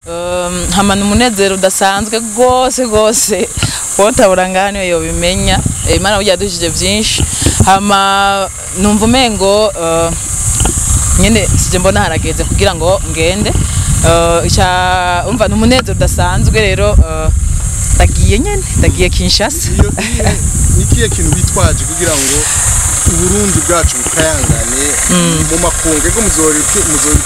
Hamana umunezero udasanzwe rwose rwose, wotabura ngaha niyo yobimenya. Imana burya yadushije byinshi. Hama numva umengo nyene sije mbona harageze kugira ngo ngende. Umva, ni umunezero udasanzwe rero. Ndagiye nyene, ndagiye Kinshasa. Iyo ni ikihe kintu witwaje kugira ngo Uburundi bwacu bukayangane mu makungu? Ego, muzori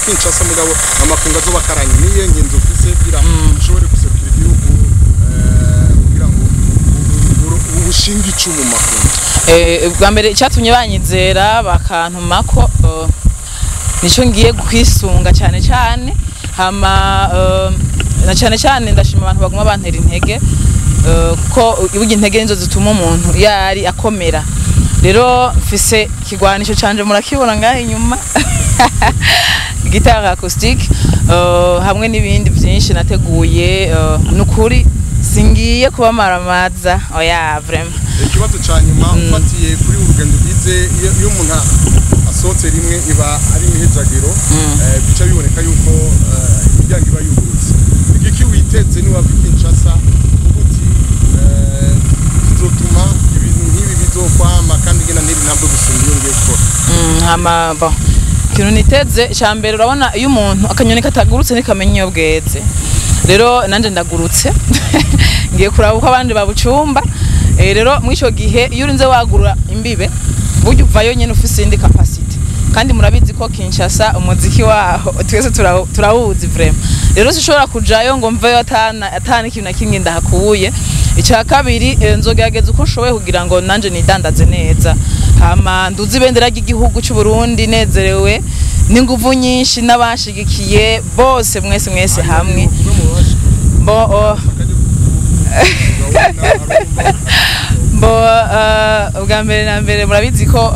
Kinshasa, mugabo amakungu azoba akaranye. Niyo ngenzo ufise kugira ushobore guserukira igihugu, kugira ngo ubushinge icumu mu makungu? Bwa mbere icyatumye banyizera bakantumako, nico ngiye kwisunga cyane cyane. Hama na cyane cyane ndashima abantu baguma bantera intege, kuko burya intege nizo zituma umuntu iyo ari akomera. Rero mfise ikigwanisho canje, murakibona ngaho inyuma, guitare acoustique, hamwe n'ibindi byinshi nateguye. Nukuri singiye kubamaramaza, oya, vraiment. Ikibazo ca nyuma, ufatiye kuri urugendo ugize, iyo umuntu asohotse rimwe iba ari imihezagiro, bica biboneka yuko imiryango iba yugurutse. Igiki witeze niwava i Kinshasa, uvuga uti bizotuma ibintu nk'ibi bizokwama kandi ngena n'iri ntambwe gusumba iyo ngiye gukora? Hama bon, ikintu niteze icya mbere, urabona iyo umuntu akanyoni katagurutse ntikamenya iyo bweze. Rero nanje ndagurutse, ngiye kuraba uko abandi babucumba. Rero muri ico gihe iyo urinze wagura imbibe, burya uvayo nyene ufise indi capacité. Kandi murabizi ko Kinshasa umuziki waho twese turawuzi vraiment. Rero sinshobora kujayo ngo mveyo atana ikintu na kimwe ndahakuye. Icya kabiri, nzogerageza uko nshoboye kugira ngo nanje nidandaze neza, hama nduze ibendera ry'igihugu cy'u Burundi nezerewe n'inguvu nyinshi n'abashigikiye bose, mwese mwese hamwe. Bo oh, bo ubwa mbere na mbere murabizi ko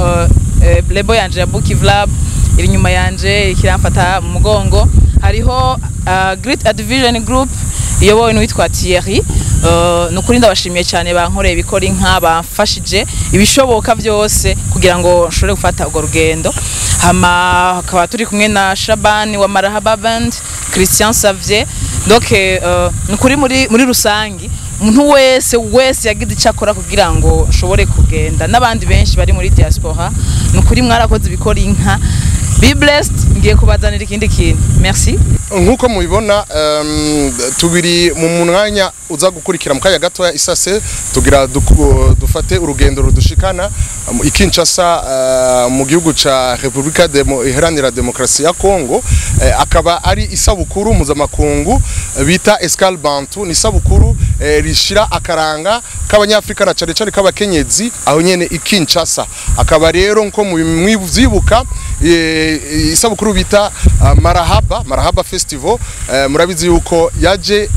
label yanje ya Bukiv Lab iri inyuma yanje, ikiramfata mu mugongo. Hariho Great Advision Group iyobowe n'uwitwa Thierry. Nukuri ndabashimiye cyane, bankoreye ibikora inka, bamfashije ibishoboka byose kugira ngo nshobore gufata urwo rugendo. Hama hakaba turi kumwe na Shabani wa Marahaba Band, Christian Savier. Donc nukuri muri rusangi umuntu wese wese yagize icyo akora kugira ngo nshobore kugenda, n'abandi benshi bari muri diaspora, nukuri mwarakoze ibikora inka. Be blessed, ngiye kubazanira ikindi kintu. Merci. Nk'uko mubibona, tubiri mu mwanya uza gukurikira mu kanya gatoya isase tugira dufate urugendo rudushikana i Kinshasa, mu gihugu ca Republika Iharanira Demokarasi ya Kongo. Akaba ari isabukuru mpuzamakungu bita Escale Bantu. Ni isabukuru rishira akaranga k'Abanyafrika na cane cane k'abakenyezi aho nyene i Kinshasa. Akaba rero nko mubyibuka, isabukuru bita Marahaba Festival, murabizi yuko yaje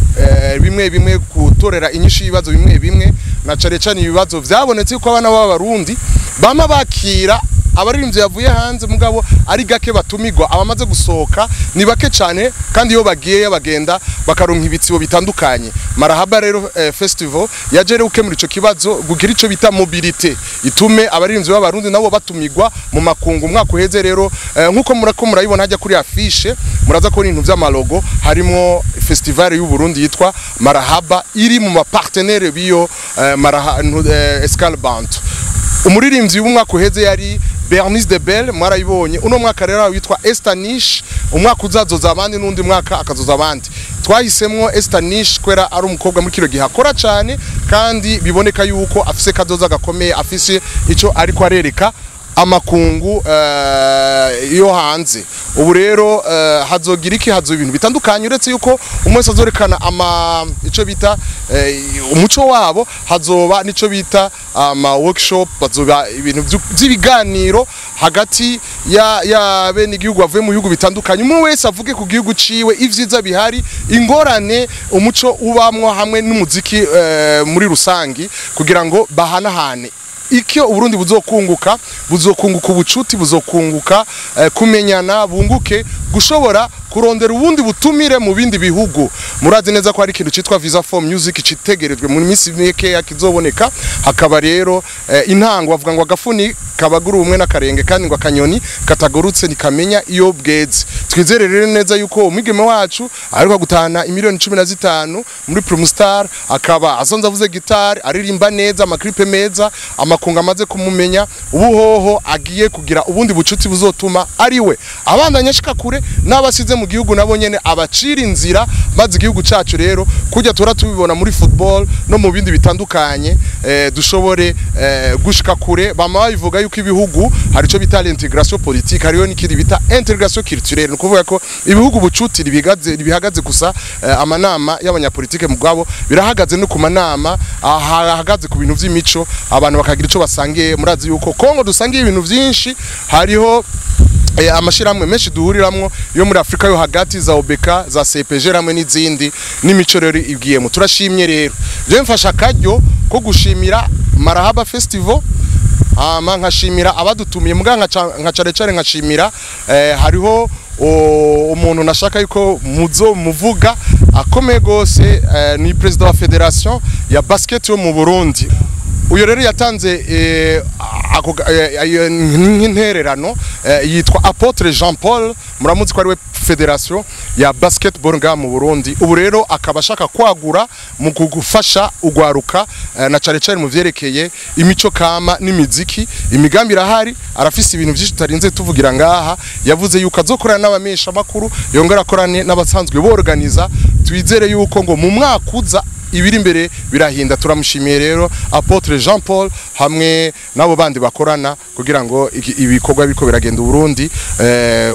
bimwe bimwe gutorera inyishu y'ibibazo bimwe bimwe, na cane cane ibibazo vyabonetse yuko abana b'Abarundi bama bakira abaririmbyi bavuye hanze, mugabo ari gake batumigwa. Abamaze gusohoka ni bake cyane, kandi iyo bagiye bagenda bakaronka ibitsibo bitandukanye. Marahaba rero Festival yaje rero gukemura ico kibazo, kugira ico bita mobilité, itume abaririmbyi b'Abarundi nabo batumigwa mu makungu. Umwaka uheze rero, nkuko murako murayibona hajya kuri affiche, muraza kubona ibintu vy'amalogo, harimo festival y'u Burundi yitwa Marahaba iri mu ma partenaire biyo Maraha, Escale Bantu. Umuririmbyi w'umwaka uheze yari Bernice de Belle, mwarayibonye. Uno mwaka rero witwa Esther Nish, umwaka uzazoza abandi, n'undi mwaka akazoza abandi. Twahisemwo Esther Nish kwera ari umukobwa muri kino gihe akora cyane, kandi biboneka yuko afise kazoza gakomeye, afise ico ariko arereka amakungu yo hanze. Ubu rero hazogira iki? Hazo ibintu bitandukanye, uretse yuko umwe wese azorekana ama ico bita umuco wabo, hazoba nico bita ama workshop, hazoba ibintu vy'ibiganiro hagati ya bene igihugu bavuye mu bihugu bitandukanye, umwe wese avuge ku gihugu ciwe, ivyiza bihari, ingorane, umuco ubamwo hamwe n'umuziki muri rusangi, kugira ngo bahanahane. Icyo Uburundi buzokunguka, buzokunguka ubucuti, buzokunguka kumenyana, bunguke gushobora kurondera ubundi butumire mu bindi bihugu. Murazi neza ko hari ikintu citwa Visa for Music citegerejwe mu minsi mikeya kizoboneka. Hakaba rero intango bavuga ngo agafuni kabagura ubumwe n'akarenge, kandi ngo akanyoni katagurutse ntikamenya iyo bweze. Twizere rero neza yuko umwigeme wacu aheruka gutahana imiliyoni 15 muri Primustar, akaba asanze avuze gitari, aririmba neza, ama clip meza, amakunga amaze kumumenya. Ubuhoho agiye kugira ubundi bucuti buzotuma ariwe abandanya ashika kure, n'abasize mu gihugu nabo nyene abacira inzira, maze igihugu cacu rero kujya tura tubibona muri football no mu bindi bitandukanye, dushobore gushika kure. Bama babivuga yuko ibihugu hari ico bita l'intégration politique, hariyo n'ikindi bita intégration culturelle. Ni ukuvuga ko ibihugu bucuti bihagaze gusa amanama y'abanyapolitike mu bwabo, birahagaze no ku manama ahagaze ku bintu vy'imico, abantu bakagira ico basangiye. Murazi yuko Kongo dusangiye ibintu vyinshi, hariho amashirahamwe menshi duhuriramwo yo muri Afrika yo hagati, za OBK, za CPG hamwe n'izindi, n'imico rero ibwiyemo. Turashimye rero, je mfasha akaryo ko gushimira Marahaba Festival, hama nkashimira abadutumiye, muga nka cane cane nkashimira hariho umuntu nashaka yuko muzo muvuga akomeye gose, ni président wa fédération ya basket yo mu Burundi. Uyo rero yatanze ako nk'intererano, yitwa Apôtre Jean Paul. Muramuzi ko ari we fédération ya basketball ngaha mu Burundi. Ubu rero akaba ashaka kwagura mu gufasha ugwaruka, na cane cane mu vyerekeye imico kama n'imiziki. Imigambi irahari, arafise ibintu vyinshi tutarinze tuvugira ngaha. Yavuze yuko azokorana n'abamesha makuru, yongera akorane n'abasanzwe borganiza. Twizere yuko ngo mu mwaka uza ibiri imbere birahinda. Turamushimiye rero Apôtre Jean Paul hamwe n'abo bandi bakorana kugira ngo ibikorwa biriko biragenda Burundi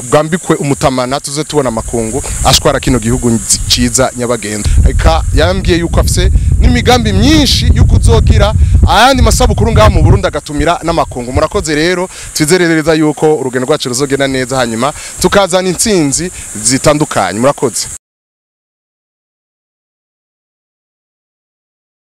bwambikwe umutamana, tuze tubona amakungu ashwara kino gihugu ciza nyabagenda. Eka yambwiye yuko afise n'imigambi myinshi yuko uzogira ayandi masabukuru ngaha mu Burundi, agatumira n'amakungu. Murakoze rero, twizerereza yuko urugendo rwacu ruzogenda neza, hanyuma tukazana intsinzi zitandukanye. Murakoze.